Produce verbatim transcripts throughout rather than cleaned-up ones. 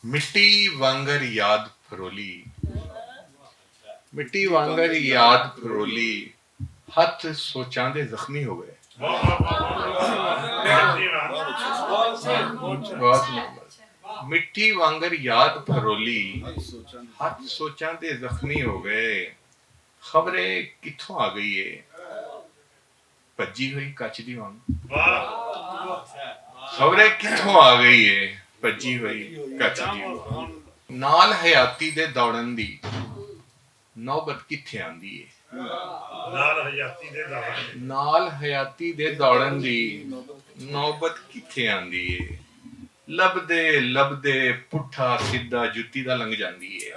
مٹی وانگر یاد پھرولی، مٹی وانگر یاد پھرولی، ہتھ سوچاں دے زخمی ہو گئے۔ بہت محبت۔ مٹی وانگر یاد پھرولی، ہتھ سوچاں دے زخمی ہو گئے۔ خبرے کتھوں آ گئی ہے، پجی ہوئی کچ دی وانگ۔ خبرے کتھوں آ گئی ہے، پجی ہوئی کچ دی وانگ۔ نال حیاتی دے دوڑن دی نوبت کتھے آندی ہے؟ نال حیاتی دے دوڑن نال حیاتی دے دوڑن دی نوبت کتھے آندی ہے؟ لبدے لبدے پٹھا سیدھا جتی دا لنگ جاندی ہے۔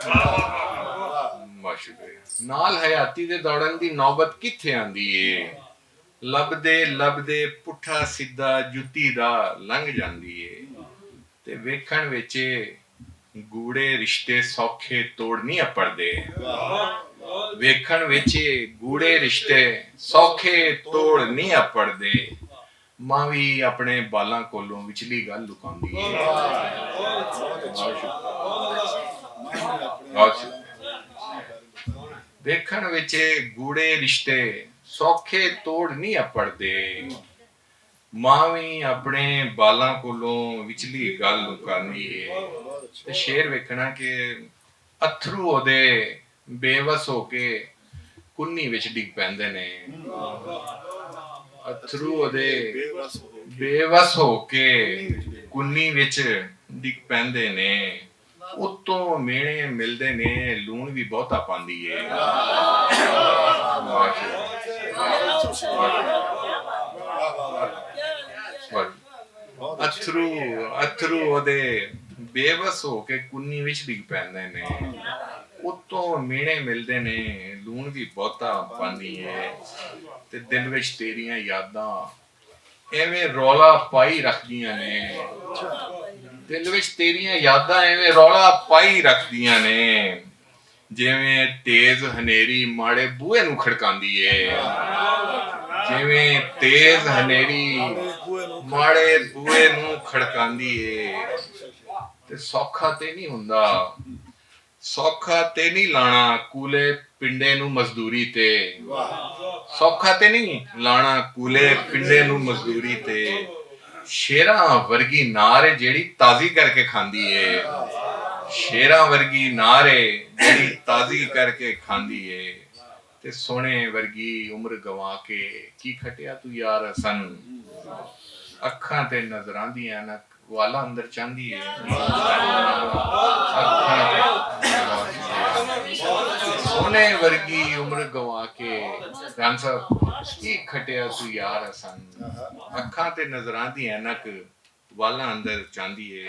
ماشاءاللہ۔ نال حیاتی دے دوڑن دی نوبت کتھے آندی ہے؟ لبدے لبدے پٹھا سیدھا جتی دا لنگ جاندی ہے۔ تے ویکھن وچ گوڑے رشتے سوکھے توڑ نہیں اپڑدے۔ ویکھن وچ گوڑے رشتے سوکھے توڑ نہیں اپڑدے۔ ماں وی اپنے بالاں کولوں وچلی گل لکاندی ہے۔ بہت شکریہ۔ ویکھن وچ گوڑے رشتے سوکھے توڑ نہیں اپڑدے۔ ماں وی اپنے بالاں کولوں وچلی گل لکاندی ہے۔ تے شعر ویکھنا کہ اتھرو اودے بے وس ہو کے کنی وچ ڈگ پیندے نے۔ اتھرو اودے بے وس ہو کے کنی وچ ڈگ پیندے نے۔ اتوں مینے ملدے نے، لون وی بہتا پاندی ہے۔ اتھرو اتھرو اودے بے وس ہو کے کنی وچ ڈگ پیندے نے۔ اتوں مینے ملدے نے، لون وی بہتا پاندی ہے۔ تے دل وچ تیریاں یاداں ایویں رولا پائی رکھدیاں نے۔ دل وچ تیریاں یاداں ایویں رولا پائی رکھدیاں نے، جیویں تیز ہنیری ماڑے بوئے نوں کھڑکاندی ہے۔ جیویں تیز ہنیری ماڑے بوئے نوں کھڑکاندی ہے۔ تے سوکھا تے نہیں ہوندا، سوکھا تے نہیں لانا کولے پنڈے نوں مزدوری تے۔ سوکھا تے نہیں لانا کولے پنڈے نوں مزدوری تے۔ شیراں ورگی نار ہے جیڑی تازی کر کے کھاندی ہے۔ شیراں ورگی نار ہے جیڑی تازی کر کے کھاندی ہے۔ تے سونے ورگی عمر گوا کے کی کھٹیا تو یار حسن۔ اکھاں تے نظراں دی عینک والا اندر چاندی ہے۔ اکھاں تے سونے ورگی عمر گوا کے، جان صاحب، کی کھٹیا تو یار حسن۔ اکھاں تے نظراں دی عینک والا اندر چاندی ہے۔